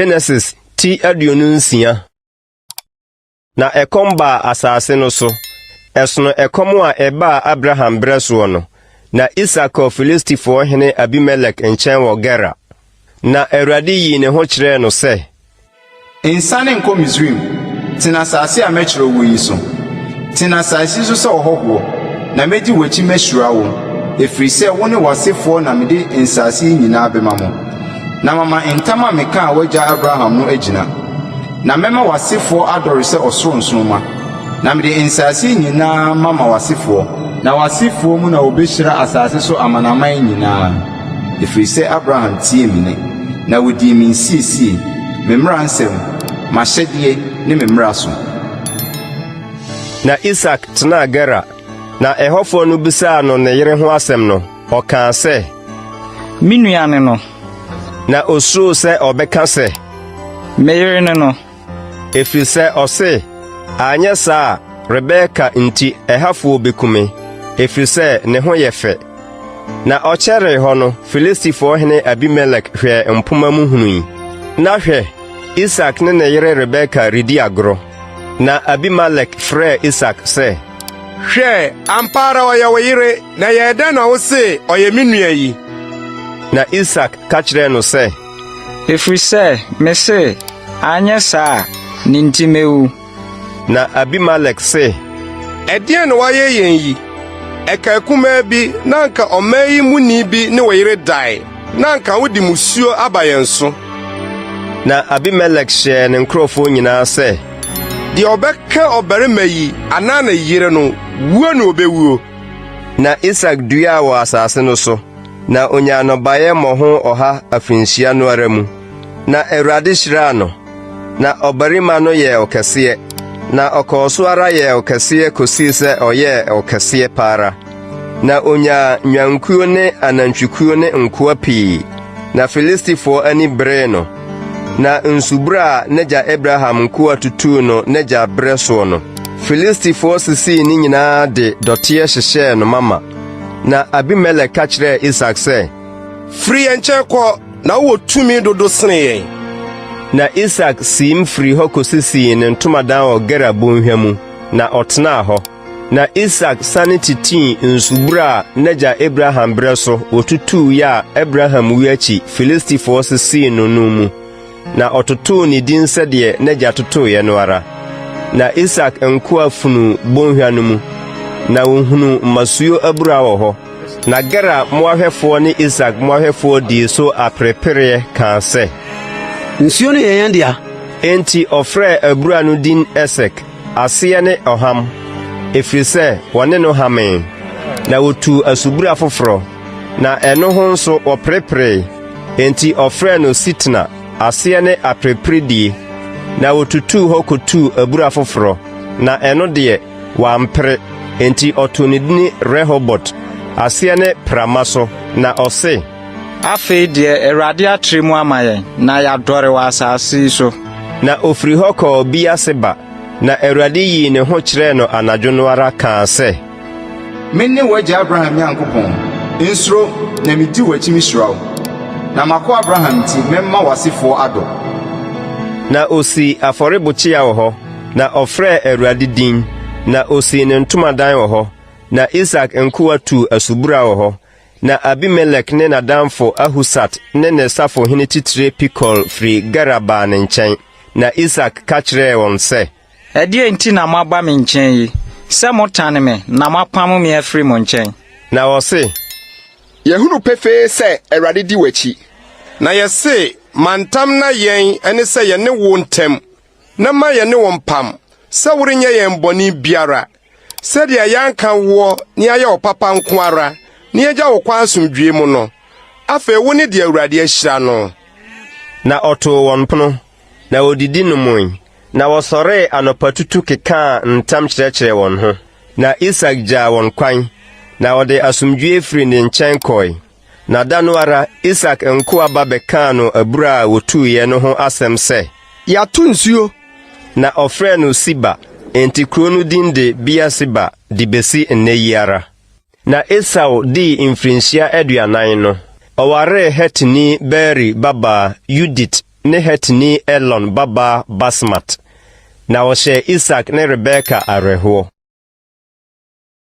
Genesis ti 26. Na ɛkɔm baa asase no so, ɛsono ɛkɔm a ɛbaa Abraham berɛ soɔ no. Na Isak kɔɔ Filistifoɔ hene Abimelek nkyɛn wɔ Gerar. Na Awurade yii ne ho kyerɛɛ no sɛ. Nsiane nkɔ Misraim, tena asase a mɛkyerɛ wo yi so. Tena asase yi so sɛ ɔhɔhoɔ, na mɛdi w'akyi mahyira wo, ɛfiri sɛ wo ne w'asefoɔ na mede nsase yi nyinaa bɛma mo, na mama ntam a mekaa w'agya Abraham no agyina. Na mɛma w'asefoɔ adɔre sɛ ɔsoro nsoromma, na mede nsase yi nyinaa mama w'asefoɔ, na w'asefoɔ mu na wɔbɛhyira asase so amanaman nyinaa, ɛfiri sɛ Abraham tiee me nne, na ɔdii me nsiesie, me mmara nsɛm, m'ahyɛdeɛ ne me mmara so. Na Isak tenaa Gerar, na ɛhɔfoɔ no bisaa no ne yere ho asɛm no, ɔkaa sɛ, Me nua ne no. Na osuroo sɛ ɔbɛka sɛ, Me yere ne no. Ɛfiri sɛ ɔse, Anyɛ saa a, Rebeka nti ɛhafoɔ bɛku me, ɛfiri sɛ ne ho yɛ fɛ. Na ɔkyɛree hɔ no, Filistifoɔ hene Abimelek hwɛɛ mpomma mu hunui, na hwɛ, Isak ne ne yere Rebeka redi agorɔ. Na Abimelek frɛɛ Isak sɛ, Hwɛ, ampa ara ɔyɛ wo yere, na ɛyɛɛ dɛn na wose, 'Ɔyɛ me nua' yi? Na Isak ka kyerɛɛ no sɛ, Ɛfiri sɛ mese, 'Anyɛ saa a, ne nti mɛwu. Na Abimelek se, Ɛdeɛn na woayɛ yɛn yi? Ɛkaa kumaa bi na anka ɔman yi muni bi ne wo yere dae, na anka wode mmusuo aba yɛn so. Na Abimelek hyɛɛ ne nkurɔfoɔ nyinaa sɛ, Deɛ ɔbɛka ɔbarima yi anaa ne yere no, wuo na ɔbɛwuo. Na Isak duaa wɔ asase no so, na onyaa nnɔbaeɛ mmɔho ɔha afirinhyia no ara mu. Na Awurade hyiraa no. Na ɔbarima no yɛɛ ɔkɛseɛ, na ɔkɔɔ so ara yɛɛ ɔkɛseɛ kɔsii sɛ ɔyɛɛ ɔkɛseɛ pa ara. Na ɔnyaa nnwankuo ne anantwikuo ne nkoa pii, na Filistifoɔ ani beree no. Na nsubura a n'agya Abraham nkoa tutuu no n'agya berɛ soɔ no, Filistifoɔ sisii ne nyinaa de dɔteɛ hyehyɛɛ no mama. Na Abimelek ka kyerɛɛ Isak sɛ, Firi yɛn nkyɛn kɔ, na wowɔ tumi dodo sene yɛn. Na Isak siim firii hɔ kɔsisii ne ntomadan wɔ Gerar bɔnhwa mu, na ɔtenaa hɔ. Na Isak sane titii nsubura a n'agya Abraham berɛ so wɔtutuiɛ a Abraham wuo akyi Filistifoɔ sisii no no mu, na ɔtotoo ne din sɛdeɛ n'agya totoeɛ no ara. Na Isak nkoa funuu bɔnhwa no mu, na wɔhunuu mmasuo abura wɔ hɔ. Na Gerar mmoahwɛfoɔ ne Isak mmoahwɛfoɔ dii so aperepereɛ kaa sɛ, Nsuo no yɛ yɛn dea. Enti ɔfrɛɛ abura no din Esek, aseɛ ne Ɔham, ɛfiri sɛ wɔne no hamee. Na wɔtuu asubura foforɔ, na ɛno ho nso wɔpereperee. Enti ɔfrɛɛ no Sitna, aseɛ ne Apereperedie. Na wɔtutuu hɔ kɔtuu abura foforɔ, na ɛno deɛ, wampere. Enti ɔtoo ne dini Rehobot, aseɛ ne Prama so, na ɔse, Afei deɛ Awurade atre mu ama yɛn, na yɛadɔre wɔ asase yi so. Na ɔfiri hɔ kɔɔ Beer-seba, na Awurade yii ne ho kyerɛɛ no anadwo no ara kaa sɛ, Mene w'agya Abraham Nyankopɔn. Nsuro, na medi w'akyi mehyira wo. Na m'akoa Abraham nti mɛma w'asefoɔ adɔ. Na ɔsii afɔrebukyia wɔ hɔ, na ɔfrɛɛ Awurade din, na ɔsii ne ntomadan wɔ hɔ. Na Isak nkoa tuu asubura wɔ hɔ. Na Abimelek ne n'adamfo Ahusat ne ne safohene titire Pikol firi Gerar baa ne nkyɛn. Na Isak ka kyerɛɛ wɔn sɛ. Ɛdeɛn nti na moaba me nkyɛn yi, sɛ motane me na moapamo me afiri mo nkyɛn? Na wɔse. Yɛahunu pefee sɛ Awurade di w'akyi. Na yɛse, Ma ntam nna yɛn ne sɛ yɛne wo ntam, na ma yɛne wo mpam, sɛ worenyɛ yɛn bɔne biara, sɛdeɛ yɛanka woɔ na yɛayɛ wo papa nko ara, na yɛagya wo kwan asomdwoeɛ mu no. Afei wo ne deɛ Awurade ahyira no. Na ɔtoo wɔn pono, na wɔdidi nomee, na wɔsɔree anɔpatutu kekaa ntam kyerɛkyerɛɛ wɔn ho. Na Isak gyaa wɔn kwan, na ɔde asomdwoeɛ firii ne nkyɛn kɔe. Na da no ara, Isak nkoa ba bɛkaa no abura a wɔtuiɛ no ho asɛm sɛ. Yɛato nsuo. Na ɔfrɛɛ no Siba, enti kuro no din de Beer-Seba de bɛsi nnɛ yi ara. Na Esau dii mfirinhyia 40 no, ɔwaree Hetini Beeri babaa Yudit. ne Hetini Elon babaa Basmat. Na ɔhyɛɛ Isak ne Rebeka awerɛhoɔ.